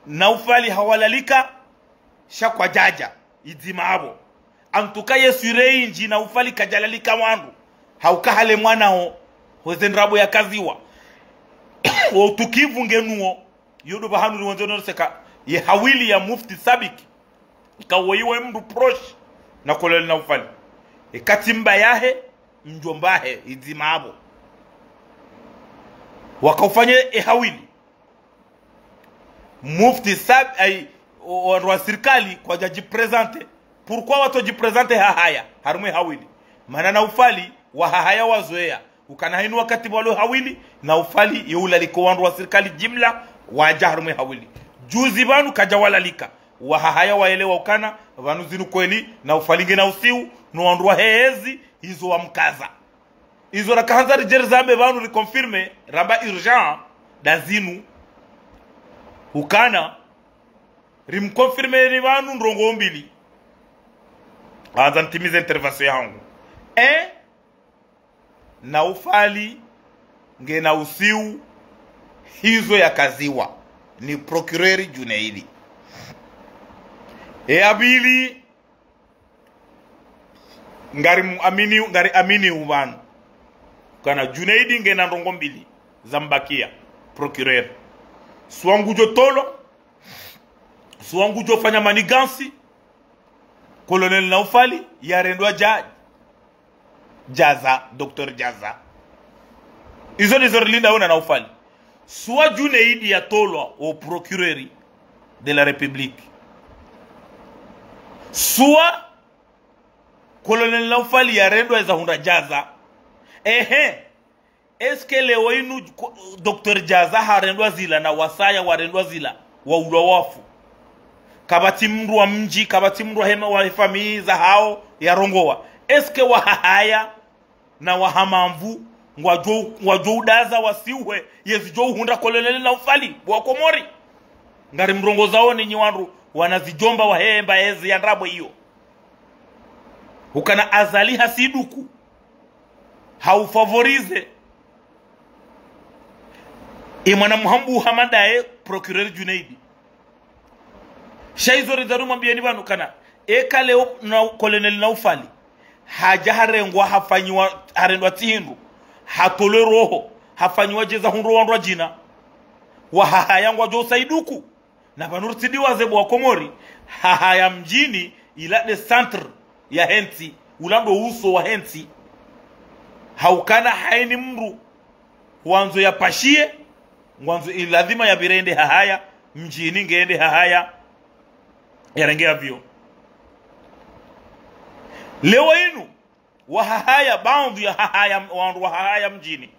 Naufali hawalalika, sha kwadjadja, idzima apvo. En tout cas, ye sûr indji Naufali kadjalalika wandru. Hauka hale mwanao, hweze ndrabo yakaziwa. Wo utukivu ngenuwo, yo ndo pvahanu riwandze no riseka, ye hawili ya Mufti Sabik. Ika woyi we mndru proche na Colonel Naufali. Eka tsi mbayahe, mdjombahe, idzima apvo. Wakaufanya e hawili. Mufti Sab-, ay, o, o, wandru wa sirikali kwadja djiprezante. Pourquoi watso djiprezante Hahaya, harumwa e hawili? Mana Naufali, Wahahaya wazoweya ukana hayina wakati pvwalo hawili, Naufali ye ulaliko wandru wa sirikali djimla, wadja harumwa e hawili. Djuzi pvanu kadjawalalika. Wahahaya waelewa ukana, pvanu zinu kweli, Naufali ngena usiu, no wandru wahe ezi, izo wamkaza. Izo rakahandza ridje rizambe pvanu riconfirme, ramba urgent, nda zinu. Ukana, rimconfirme ni pvanu ndrongoo mbili. Handza nitimize intervention yangu. Eh? Naufali ngena usiu hizo yakaziwa ni procureur Djunaidi. E ya pvili, ngari muamini, ngari amini upvanu. Kana Djunaidi ngena ndrongoo mbili zambakia, procureur. Swa ngudjo tolwa, swa ngudjo fanya manigansi, Colonel Naufali, yarendwa dja-, Djaza, Docteur Djaza. Izo ndizo rilinda ona Naufali. Swa Djunaidi yatolwa o procureur de la République. Swa Colonel Naufali yarendwa eza hundra Djaza. Ehe. Est-ce que leo inu ko-, Docteur Djaza harendwa zila na wasaya warendwa zila, waulwa wafu? Kapvatsi mndru wa mdji, kapvatsi mndru wa hema wa famille zahao yarongowa. Est-ce que Wahahaya na Wahamamvu ngwadjo, ngwadjo udaza wasiuhwe, yezi djo uhundra Colonel Naufali, bo Wakomori? Ngari mrongozao ninyi wandru wana zidjomba wahe mba ezi ya ndrabo iyo. Ukana Azali hasiduku, haufavorize e mwana mhambu hama ndaye procureur Djunaidi. Sha izo ridza rimwambiyeni pvanu kana, eka leo na Colonel Naufali hadja harengwa, hafanyiwa, harendwa tsi hindru, hatolwe roho, hafanyiwa djeza hundro wandru wadjina, Wahahaya ngwadjo usaiduku. Na pvanu ritsi diwaze bo Wakomori, Hahaya Mdjini ila nde centre yahe ntsi, ula ndo uso wahe ntsi. Haukana hayina mndru wandzo yapashiye, ngwandzo iladhima yapvire yende Hahaya Mdjini, nge yende Hahaya yarenge avion. Leo inu, Wahahaya, baadhwi ya Hahaya, wandru wa Hahaya Mdjini,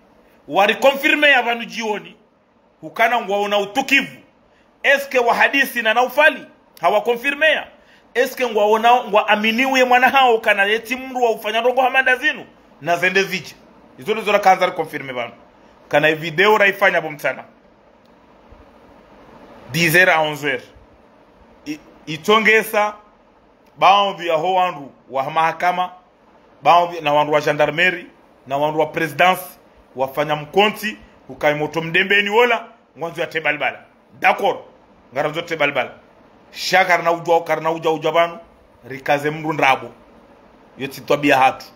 wariconfirmeya pvanu djioni ukana ngwaona utukivu. Est-ce que wahadisi na Naufali, hawaconfirmeya? Est-ce que ngwaona, ngwaaminiwo ye mwana hao kana yetsi mndru wa ufanya ndrongoo hama nda zinu? Na zende zidje. Izo ndizo rakahandza riconfirme pvanu. Kana i video raifanya pvo mtsana, dix heures à onze heures. I-, itsongesa baadhwi yaho wandru wa mahakama, baadhwi na wandru wa gendarmerie, na wandru wa présidence, wafanya mkontsi, ukayi motro Mdembeni wola, ngwandzo yatre balbala. D'accord, ngarandzo yatre balbala. Sha karina udjwa, karina udja udja pvanu, rikaze mndru ndrabo. Yo tsi twabiya hatru.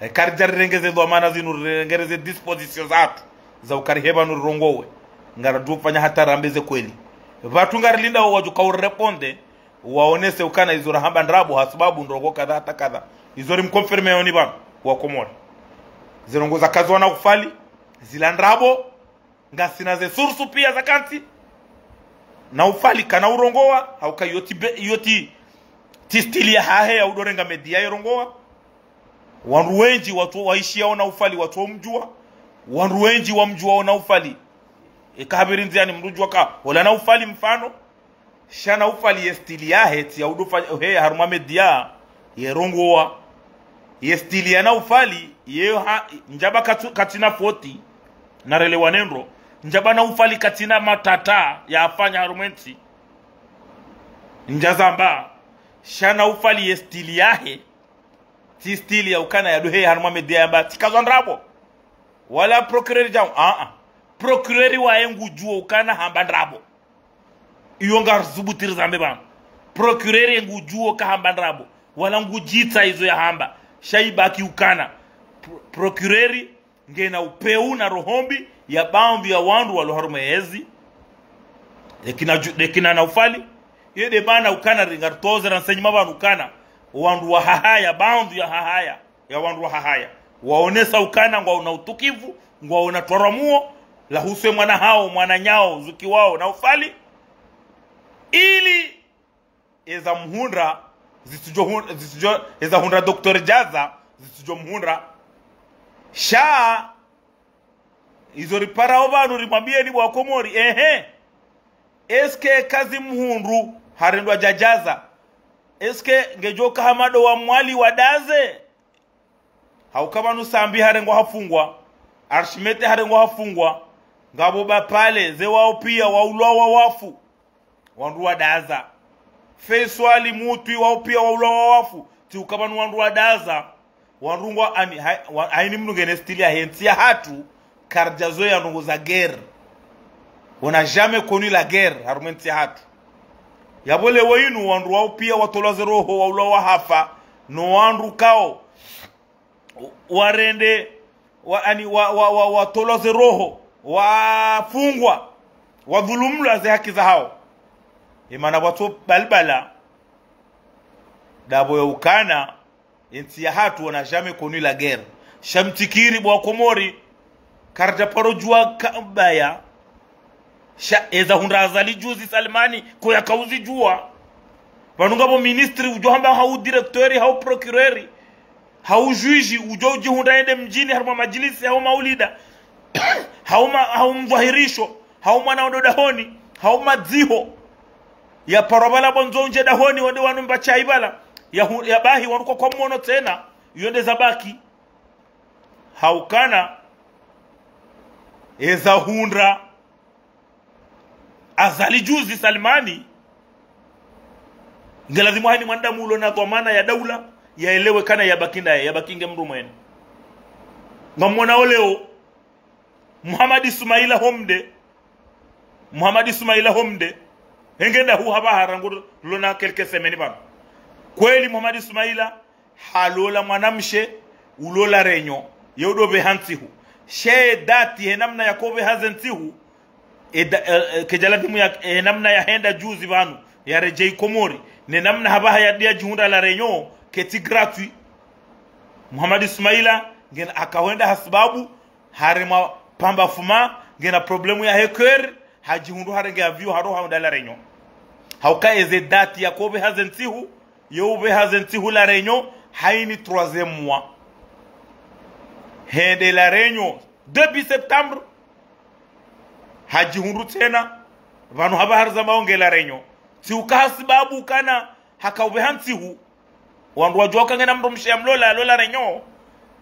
E, karidja rirenge ze dhwamana zinu, rirenge ze dispositions zahatru, za ukaya ri hepvanu rirongowe. Ngarandzo ufanya hata rambe ze kweli. Pvatsu ngarilinda wo wadjo ka urirépondre, waonese ukana izo rahamba ndrabo, hasibabu ndrongoo kadha hata kadha. Izo rimconfirmeyoni pvanu, Wakomori. Ze ndrongoo zakaziwa Naufali, zila ndrabo, ngasina ze sources piya zakantsi. Naufali kana urongowa, hauka yo tsi be-, yo tsi, tsi style yahahe ya udorenga média yerongowa. Wandru wendji watso waishiyao Naufali watso mdjuwa. Wandru wendji wamdjuwao Naufali. Eka hapviri ndziani mndru udjuwa ka ola Naufali mfano. Sha Naufali ye style yahe tsi ya udo fa-, he harumwa média yerongowa. Ye style ya Naufali, ye ha, ndjaba katsu-, katsina foti, Narelewane ndro. Ndjamba Naufali katsina matata yafanya harumwa entsi. Ndjazamba, sha Naufali ye style yahe, tsi style ya ukana yadohe harumwa média yamba tsikazwa ndrabo. Wala procureur djau, a-a. Procureur waye ngudjuo ukana hamba ndrabo. Iyo ngarizubutiri zambe pvanu. Procureur ngudjuo ka hamba ndrabo. Wala ngudjitsa izo yahamba. Sha ibaki ukana. Pro-, procureur ngena upvewu na roho mbi ya baadhwi ya wandru walo harumwa yezi. Nde kina dju-, nde kina Naufali. Iyo nde mana ukana ringa ritoze ra nsenyi mapvanu ukana. Wandru wa hahaya, baadhwi ya hahaya. Ya wandru wa hahaya. Waonesa ukana ngwaona utukivu, ngwaona twaramuo, la huswe mwana hawo, mwananyao, zuki wawo, Naufali. Ili eza mhundra, zitsudjo hun-, zitsudjo, eza hundra Docteur Djaza, zitsudjo mhundra. Sha, izo riparao pvanu rimwambiyeni bo wa Komori, ehe. Est-ce que kazi mhundru harendwa Djadjaza? Est-ce que ngedjoka hama ndo wa Mwali wa Daze? Hauka pvanu Sambi harengwa hafungwa. Archimete harengwa hafungwa. Ngapvo Bapale, ze wao pia waulwa wa wafu. Wandru wa Daza. Feiswali Mutwi wao pia waulwa wa wafu. Tsi uka pvanu wandru wa Daza. Wandru ngwa ani, ha-, wa-, haini mndru ngena style yahe ntsi yahatru, karidjazoweya ndrongo za guerre. On n'a jamais connu la guerre, harumwa entsi yahatru. Yapvo leo inu, wandru wao pia watolwa ze roho, waulwa wahafa, no wandru kao, warende, wa, ani, wa, wa, wa, watolwa ze roho, wafungwa, wadhulumlwa ze haki zahao. Imana pvwatso balbala, ndapvo ya ukana, entsi yahatru, on n'a jamais connu la guerre. Sha mtsikiri bo wa Komori, karidja paro djuwa kabaya. Sha eza hundra Azali juzi Salimani, ko yakauzidjuwa. Pvanu ngapvo ministre udjo hamba hau directeur, hau procureur, hau juge, udjo udjihundra yende mdjini harumwa madjilisi, hau maulida, hau ma-, hau mdhwahirisho, hau mwana wa ndo dahoni, hau madziho. Ya parwa pvala bondzo undje dahoni, wende wanu mba chai pvala. Ya hu-, ya bahi wanu kwa kwa mwono tsena. Iyo nde zabaki. Haukana. Eza hundra Azali juzi Salimani. Ngelazimu haini mwanadamu ulo na dhwamana ya daula, yaelewe kana yabaki ndaye, yabaki nge mndru mwene. Ngamwona oleo. Muhammad Ismaila homde. Muhammad Ismaila homde. Henge nda hu hapvaha rangu lona quelques semaines pvanu. Kweli Muhammad Ismaila halola mwanamshe, ulola renyo. Ye udo pveha ntsihu. She date he namna yako pveha ze ntsihu. E da-, e, e, kedjala timu ya, e, namna yahenda juzi pvanu. Yaredjei Komori. Ne namna hapvaha ya dia jihundra la renyo. Ketsi gratuit. Muhammad Ismaila, ngena akahwenda hasibabu, haremwa pamba fuma, ngena problème yahe cœur, hadjihundru harenge avion, haro hahundra la renyo. Hauka eze date yako pveha ze ntsihu, yo upveha ze ntsihu la renyo, haini troisième mois. Hende la renyo, début septembre, hadjihundru tsena, pvanu hapvaha rizamba onge la renyo. Tsi uka hasibabu kana, haka upveha ntsihu, wandru wadjuwa ka ngena mndru mshe ya mlola, lola renyo,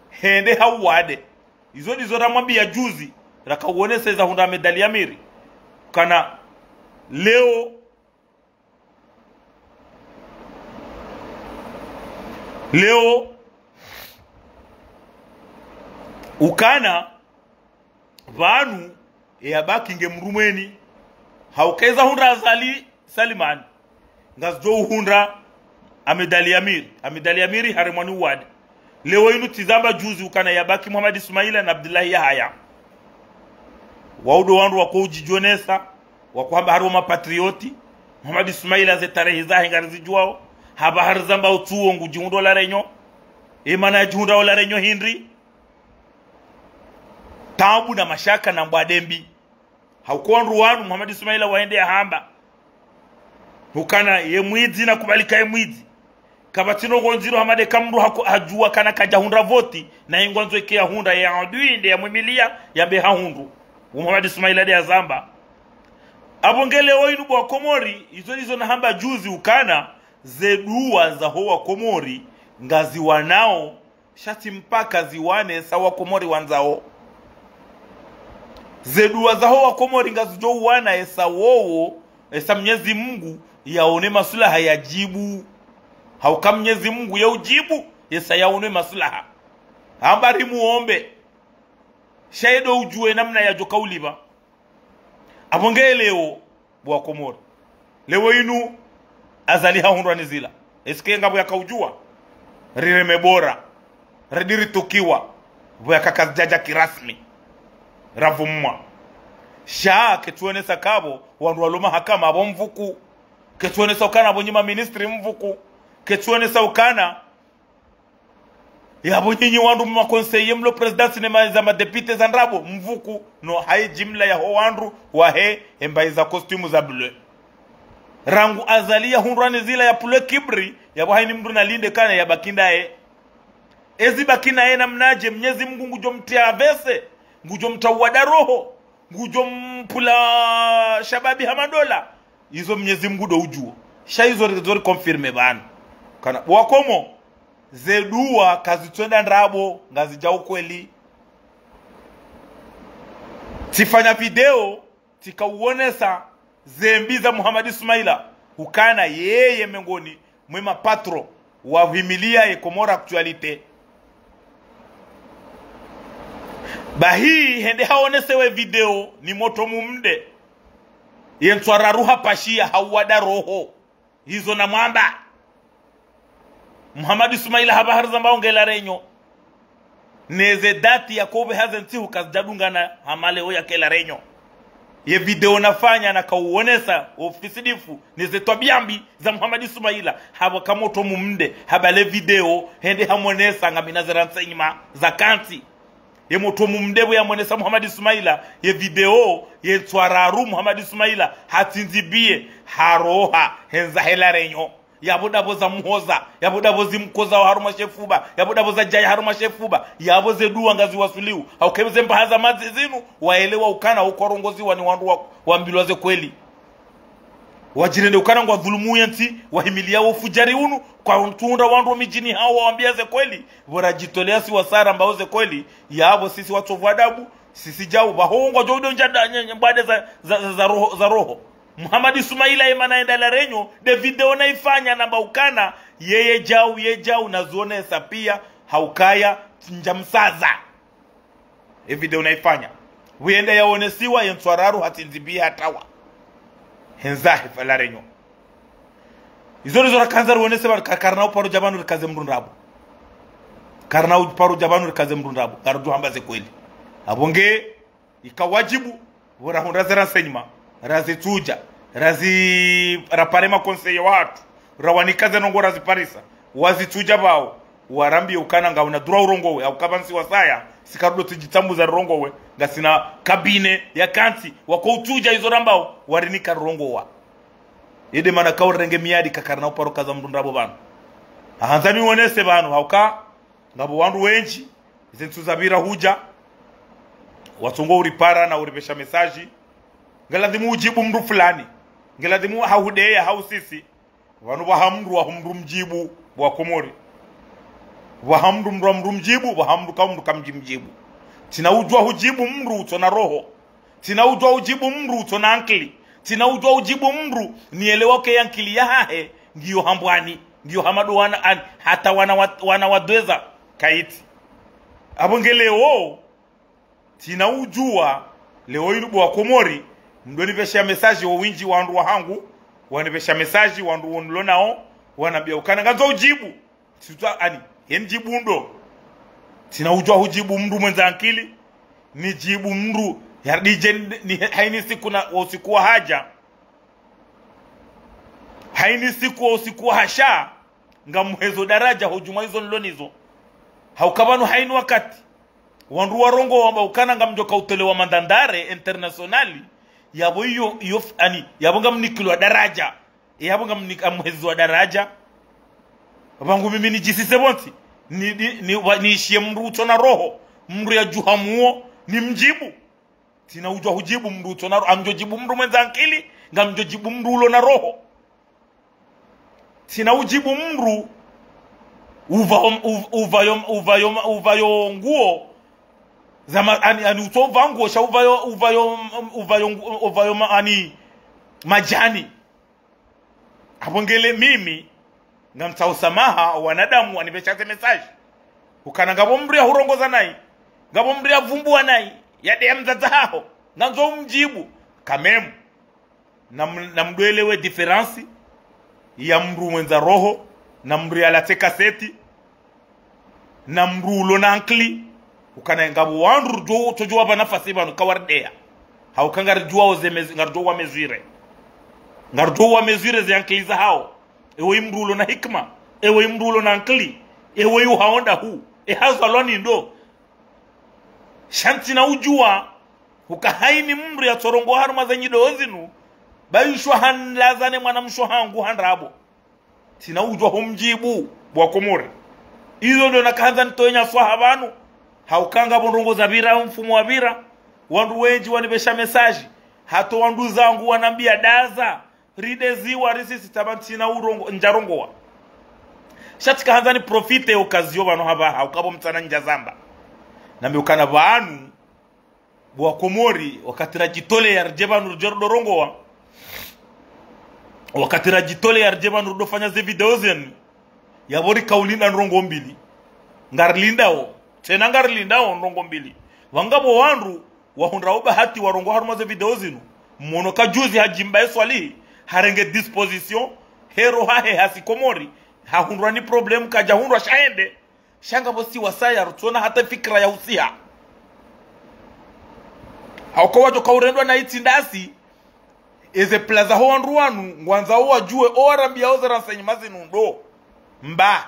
hende hauwade. Izo ndizo ramwambiya juzi, rakauonesa eza hundra Ahmed Ali Amiri. Kana leo, leo, ukana, pvanu, e yabaki nge mndru mwene. Hauka eza hundra Azali Salimani. Ngazidjo uhundra Ahmed Ali Amiri. Ahmed Ali Amiri haremwa ni uwade. Leo inu tsi zamba juzi ukana yabaki Muhammad Ismaila na Abdullahi Yahaya. Wao ndo wandru wako udjidjonesa, wako hamba hari wa mapatrioti. Muhammad Ismaila ze tarehi zahe ngarizidjuwao. Hapvaha rizamba utsuo ngudjihundra la renyo. Emana yadjihundra la renyo hindri. Taabu na mashaka na mbwade mbi. Hauka wandru wanu, Muhammad Ismaila wahende yahamba. Hukana ye mwidzi na kubalika ye mwidzi. Kapvatsi ndrongo ndziro hama nde ka mndru hako-, hadjuwa kana kadjahundra voti, na ingwandzo ike yahundra, ye adui nde yamwimiliya, yambe hahundru. Wo Muhammad Ismaila nde yazamba. Apvo nge leo inu bo wa Komori, izo ndizo nahamba juzi ukana, ze duwa zaho wa Komori, ngaziwanao, sha tsi mpaka ziwane sa wa Komori wandzao. Ze dua zaho wa Komori ngazidjo uwana esa wowo, esa Mnyezi Mungu yaone maswilaha yadjibu. Hauka Mnyezi Mungu ye udjibu, esa yaone maswilaha. Hamba rimuombe. Sha ye ndo udjuwe namna yadjo kaulipva. Apvo nge leo, bo wa Komori. Leo inu Azali hahundrwa ni zila. Est-ce que ngapvo yakaudjuwa? Rireme bora. Ridi ritukiwa. Pvo yaka kazidjadja kirasmi. Ravumwa. Sha, ketsuonesa kapvo, wandru walo mahakama apvo mvuku. Ketsuonesa ukana apvo nyi ma ministri mvuku. Ketsuonesa ukana yapvo nyinyi wandru mwa conseiller mlo présidence ne ma, za madéputé za ndrabo, mvuku, no hayi jimla yaho wandru, wahe, embayi za costume za bleu. Rangu Azali yahundrwa ni zila ya pulwe kibri, yapvo hayini mndru nalinde kana yabaki ndaye. Ezi baki naye namnadje, Mnyezi Mungu ngudjo mtria avese, ngudjo mtria uwada roho, ngudjo mpvula shababi ha madola. Izo Mnyezi Mungu ndo udjuwo. Sha izo ri, zo ri confirmé pvanu. Kana, bo wa Komori, ze dua kazitswenda ndrabo, ngazidja ukweli. Tsifanya video, tsikauonesa ze mbi za Muhammad Ismaila, ukana yeye mengoni mwe ma patron wahimilia ye Comores Actualité. Bahi hende haonesewe video ni motro mumde. Ye ntswararu hapashiya hauwada roho. Izo namwamba. Muhammad Ismaila hapvaha ri zambao nge La Réunion. Neze dati yakopveha ze ntsihu kazidjadungana hama leo yake La Réunion. Ye video nafanya nakauonesa ofisi difu neze twabia mbi za Muhammad Ismaila. Hapvo ka motro mumde, hapvale video, hende hamonesa ngami na ze renseignements za kantsi. Ye motro mumde pvo yamonesa Muhammad Ismaila, ye video, ye ntswararu Muhammad Ismaila, hatsindzi biye, haroha, hendza he La Réunion. Yapvo ndapvo za muhoza, yapvo ndapvo zimkoza harumwa shefuba, yapvo ndapvo zadjaya harumwa shefuba, yapvo ze dua ngaziwasuliwo. Hauka ze mbaha za madzi zinu, waelewa ukana uko warongoziwa ni wandru wa, wambilwa ze kweli. Wadjirende ukana ngwadhulumu ye ntsi, wahimilia wo fujari unu, kwatsuhundra wandru wo midjini hawo wawambia ze kweli. Pvo radjitolea si wasaya rambao ze kweli, yapvo sisi watsovu adabu, sisi djau, pvaho ngwadjo udo ndjada, nye, nye, mbwade za, za, za, za roho, za roho. Muhammad Ismaila ye mana enda La Réunion, nde video naifanya namba ukana, yeye djau, ye djau, nazionesa pia, haukaya, ndjamsaza. Ye video naifanya. Pvo yende yaonesiwa, ye ntswararu, hatsindzi biye hatawa. Hendza he pvo La Réunion. Izo ndizo rakandza rionese pvanu, ka, karina uparo dja pvanu rikaze mndru ndrabo. Karina uparo dja pvanu rikaze mndru ndrabo. Ngarudjo hamba ze kweli. Apvo nge, ika wadjibu, pvo rahundra ze renseignements, razitsudja, razi, rapare ma conseillers watru, rawanika ze ndrongoo raziparisa, wazitsudja pvao, warambie ukana ngauna droit urongowe, hauka pvanu si wasaya, si karudo tsidjitsambuza rirongowe, ngasina cabinet ya kantsi, wakoutsudja izo rambao, warinika rirongowa. Ye nde mana kaurenge miadi ka karina uparo kaza mndru ndrabo pvanu. Ahandza niwonese pvanu, hauka, ngapvo wandru wendji, ze ntsihu zapvira hudja, watsongo uripara na uripvesha message. Ngeladhimu udjibu mndru fulani. Ngeladhimu hahudeya, hausisi. Pvanu pvaha mndru, waho mndru mdjibu, bo wa Komori. Pvaha mndru mndru wa mndru mdjibu, pvaha mndru ka mndru kamdji mdjibu. Tsina udjuwa hudjibu mndru utsona roho. Tsina udjuwa udjibu mndru utsona ankili. Tsina udjuwa udjibu mndru nielewa ke ye ankili yahahe, ngiyo hambwani, ngiyo hama ndo wana ani, hata wana wa, wana wadweza, kayitsi. Apvo nge leo, tsina udjuwa, leo inu bo wa Komori, mdo nipvesha message wo wendji wandru wahangu, wanipvesha message wandru wonilonao, wanambia ukana ngandzo udjibu. Tsitswa ani, ye ndjibu ndo. Tsina udjuwa hudjibu mndru mwendza ankili, nidjibu mndru, yardije ni, ni, hayini siku na, wo usiku wa hadja. Hayini siku wo usiku wa hasha, ngamhezo daraja hodjumwa izo nilonizo. Hauka pvanu hayini wakati. Wandru warongowa wamba ukana ngamdjo kautolewa mandandare international, yapvo iyo, iyo f-, ani, yapvo ngamnikilwa daraja. Yapvo ngamni, ngamheziwa daraja. Pvangu mimi nidjisise pvontsi. Ni, ni, ni, wa, niishiye mndru utsona roho. Mndru yadjuha muo, nimdjibu. Tsina udjuwa hudjibu mndru utsona roho. Ngamdjo djibu mndru mwendza ankili, ngamdjo djibu mndru ulona roho. Tsina udjibu mndru upvayo, up-, upvayo, upvayo, upvayo nguo Zama, ani, ani utso uva nguo sha uvayo, uvayo, uvayo, uvayo ma-, ani, madjani. Apvo ngele mimi, ngamtsaho samaha, wanadamu wanipvesha ze message. Ukana ngapvo mdru yahurongoza nayi, ngapvo mdru yavumbuwa nayi, yadeya mdzadze haho, ngandzo umdjibu, quand même. Na m-, na mdru yelewe différence ya mdru mwendza roho, na mdru yalatse kaseti, na mdru ulo na ankili, ukana ngapvo wandru ridjo, tsodjo wapva nafasi pvanu kawarideya. Hauka ngaridjuwao ze mez-, ngaridjo wa mesure. Ngaridjo wa mesure ze ankili zahawo. Ewe mdru ulo na hikima. Ewe mdru ulo na ankili. Ewe uhaonda hu. Ehazalwa ni ndo. Sha ntsina udjuwa, uka haini mdru yatsorongowa harumwa ze nyido zinu, bayishwa hanlaza ne mwanamshe hangu handrabo. Ntsina udjuwa humdjibu, bo Wakomori. Izo ndo nakahandza nitowe nyaswaha pvanu, hauka ngapvo ndrongoo zapvira, mfumo wapvira, wandru wendji wanipvesha message, hata wanduzangu wanambia daza, rideziwa risisi taba ntsina urongo, ndjarongowa. Sha tsikahandza niprofite occasion pvanu hapvaha, ukapvo mtsana ndjazamba. Nambe ukana pvanu, bo Wakomori, wakati radjitoleya ridje pvanu ridjo rongowa. Wakati radjitoleya ridje pvanu ridofanya ze video zinu. Yapvo rikaulinda ndrongoo mbili. Ngarilindao. Tsena ngarilindao ndrongoo mbili. Pvangapvo wandru, wahundra ubahati warongowa harumwa ze video zinu. Mwono ka juzi hadjimba eswali, harenge disposition, hero hahe hasi Komori, hahundrwa ni problème kadjahundrwa sha hende. Sha ngapvo si wasaya rutsona hata fikira ya usiha. Hauka wadjo kaurendwa na itsi ndasi, eze plaza ho wandru wanu, ngwandzao wadjuwe, owarambiyao ze renseignements zinu ndo. Mba.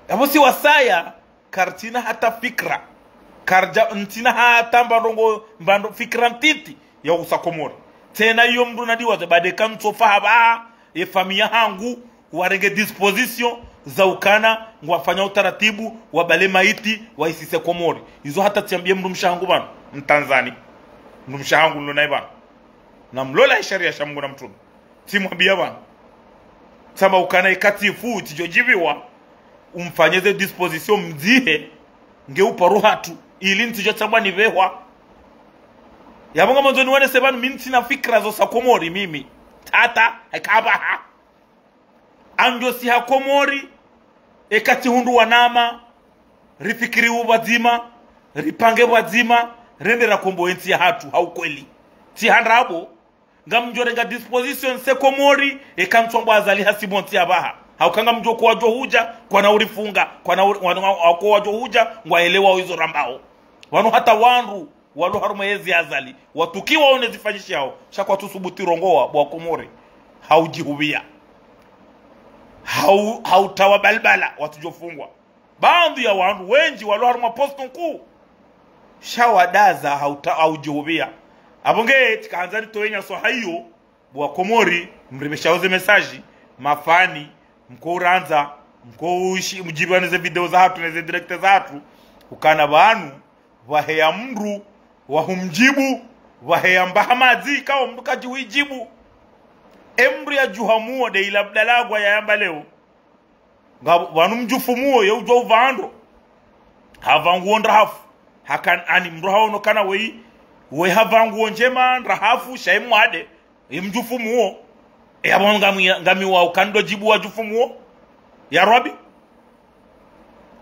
Yapvo si wasaya, karitsina hata fikira. Karidja, ntsina hata mba ndrongoo, mba ndro-, fikira ntiti ya usa Komori. Tsena iyo mdru nadiwaze bade kantsofa hapvaha, ye famiyi hangu, warenge disposition za ukana, ngwafanya utaratibu, wabale maiti, waisise Komori. Izo hata tsiambiye mdrumshe hangu pvanu, Mtanzani. Mdrumshe hangu nilo naye pvanu. Namlola isharia sha Mungu na mtrume. Tsimwambiya pvanu. Tsamba ukana ikatifu, tsidjo djibiwa, umfanye ze disposition mdzihe, nge uparo hatru, ili ntsidjo tsambwa nipvehwa. Yapvo ngamandzo niwonese pvanu, mi ntsina fikira zo sa Komori, mimi. Tata, heka apvaha. Andjo siha Komori, eka tsihundru wanama, rifikiri upvadzima, ripange pvadzima, rende rakombowe entsi yahatru, ha ukweli. Tsihandrabo, ngamdjo renga disposition se Komori, eka ntswambwa Azali hasi pvo ntsi yapvaha. Hauka ngamdjo ko wadjo hudja, kwana urifunga, kwana uri-, wana-, wa-, ko wadjo hudja, ngwaelewa izo rambao. Pvanu hata wandru, walo harumwa yezi Azali, watukiwa one zifanyishihao, sha kwatsu subuti rongowa, bo Wakomori. Haudjihupviya. Hau-, hautawa balbala, watsudjofungwa. Baadhwi ya wandru wendji walo harumwa poste nkuu. Sha wadaza hauta-, haudjihupviya. Apvo nge tsikahandza nitowe nyaswaha iyo, bo Wakomori, mripveshao ze message, mafani, mko urandza, mko ushi-, mdjibiwa neze video zahatru, neze direct zahatru, ukana pvanu, pvaheya mdru, wahumdjibu, pvaheya mbaha madzi, kawo mdru kadjiwidjibu. E mdru yadjuha muo de ila Abdallah Agwa yayamba leo. Ngapvo, pvanu mdjufu muo, ye udjuwa upva ndro. Hapva nguo ndrahafu. Hakan-, ani mdru haono kana weyi, weyi hapva nguo ndjema, ndrahafu, sha ye mwade. Ye mdjufu muo. E yapvo ngami, ngami wa ukando djibu wadjufu muo. Ya Rabi.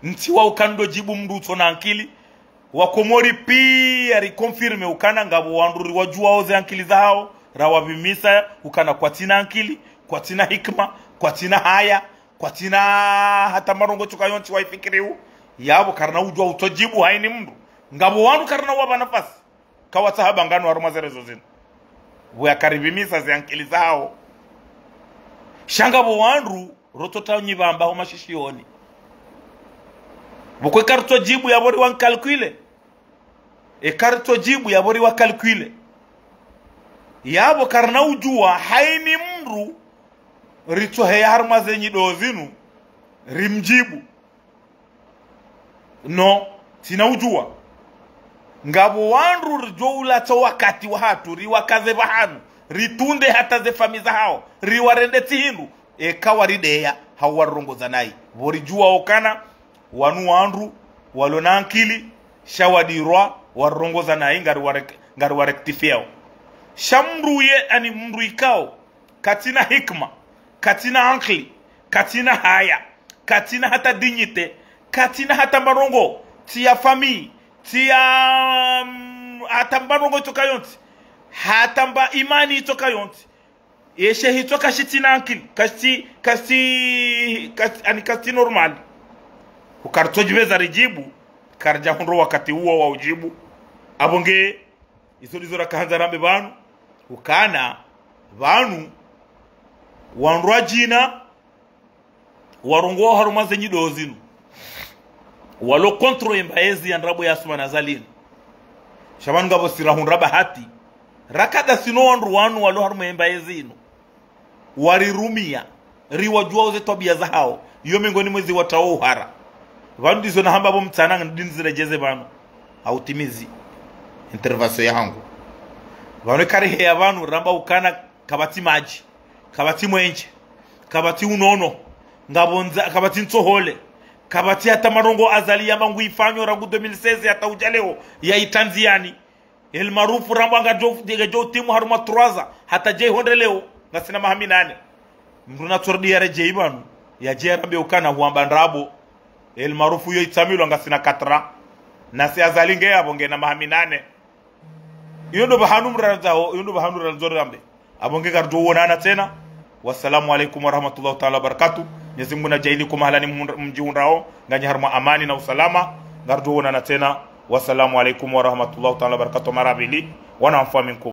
Ntsi wa ukando djibu mdru utsona ankili. Wakomori piya riconfirme ukana ngapvo wandru riwadjuwao ze ankili zahao, rawapvimisa ukana kwatsina ankili, kwatsina hikima, kwatsina haya, kwatsina hata marongo tsuka yontsi waifikiriu. Yapvo karina udjuwa utsodjibu haini mdru. Ngapvo wandru karina uwapva nafasi. Kawatsaha bangano harumwa ze réseaux zinu. Pvo yakaripvimisa ze ankili zahao. Sha ngapvo wandru, rotsota nyipvamba ho mashishiyoni. Pvoko eka ritsodjibu yapvo riwa calculer. Eka ritsodjibu yapvo riwa calculer. Yapvo karina udjuwa haini mdru ritsoheya harumwa ze nyido zinu rimdjibu. No, tsina udjuwa. Ngapvo wandru ridjo ulatsa wakati wahatru, riwakaze pvahanu, ritunde hata ze famiyi zahao, riwarende tsi hindru, eka warideya, hau warirongoza nayi. Pvo ridjuwa ukana, wanu wandru, walo na ankili, Sha wadirwa, warongoza nayi ngari warek-, ngari warektifiao. Sha mndru ye, ani mndru ikao, katsina hikma, katsina ankili, katsina haya, katsina hata dignité, katsina hata mba ndrongo, tsi ya famille, tsi ya, mm, hata mba ndrongo itsoka yontsi, hata mba imani itsoka yontsi. Ye shehi itso kashitsina ankili, kashitsi, kashitsi, kashitsi, ani kashitsi normal. Ukaritso djibeza ridjibu, karidja hundro wakati uwo wa udjibu. Apvo nge, izo ndizo rakahandza rambe pvanu, ukana, pvanu, wandru wadjina, warongoa harumwa ze nyido zinu. Walo contre embayezi ya ndrabo ya Assoumani Azali inu. Sha pvanu ngapvo si rahundra bahati. Rakada sino wandru wanu walo harumwa embayezi inu. Warirumia. Riwadjuao ze twabia zahao. Iyo mengoni mwezi watrao uhara. Pvanu ndizo nahamba pvo mtsana ndini ziredjeze pvanu. Hautimizi. Intervention yahangu. Pvanu kariheya pvanu ramba ukana kapvatsi madji, kapvatsi mwenje, kapvatsi unono, ngapvo ndza, kapvatsi ntsohole, kapvatsi hata marongo Azali yamba nguifanyo rangu deux mille seize hata udja leo, ya itanziani. El Maarouf rambwa ngadjo, ngadjo timu harumwa trois ans, hata dje ihondre leo, ngasina maha minane. Mndru natsordi yaredjei pvanu, yadje yarambe ukana huamba ndrabo. El Maarouf yo itsamilwa ngasina quatre ans. Nasi Azali nge apvo ngena maha minane. Iyo ndo pvahanu mrandzaho, iyo ndo pvahanu randzo rambe. Apvo nge ngaridjo wonana tsena. Wassalamu alaikum warahmatullahi taala wabarakatuh. Mwenyezi Mungu nadjaanli ko mahalani mhundra-, mdjihundrao, nganyi harumwa amani na usalama. Ngaridjo wonana tsena. Wassalamu alaikum warahmatullahi taala wabarakatuh. Marahaba, wana mfwa minkum.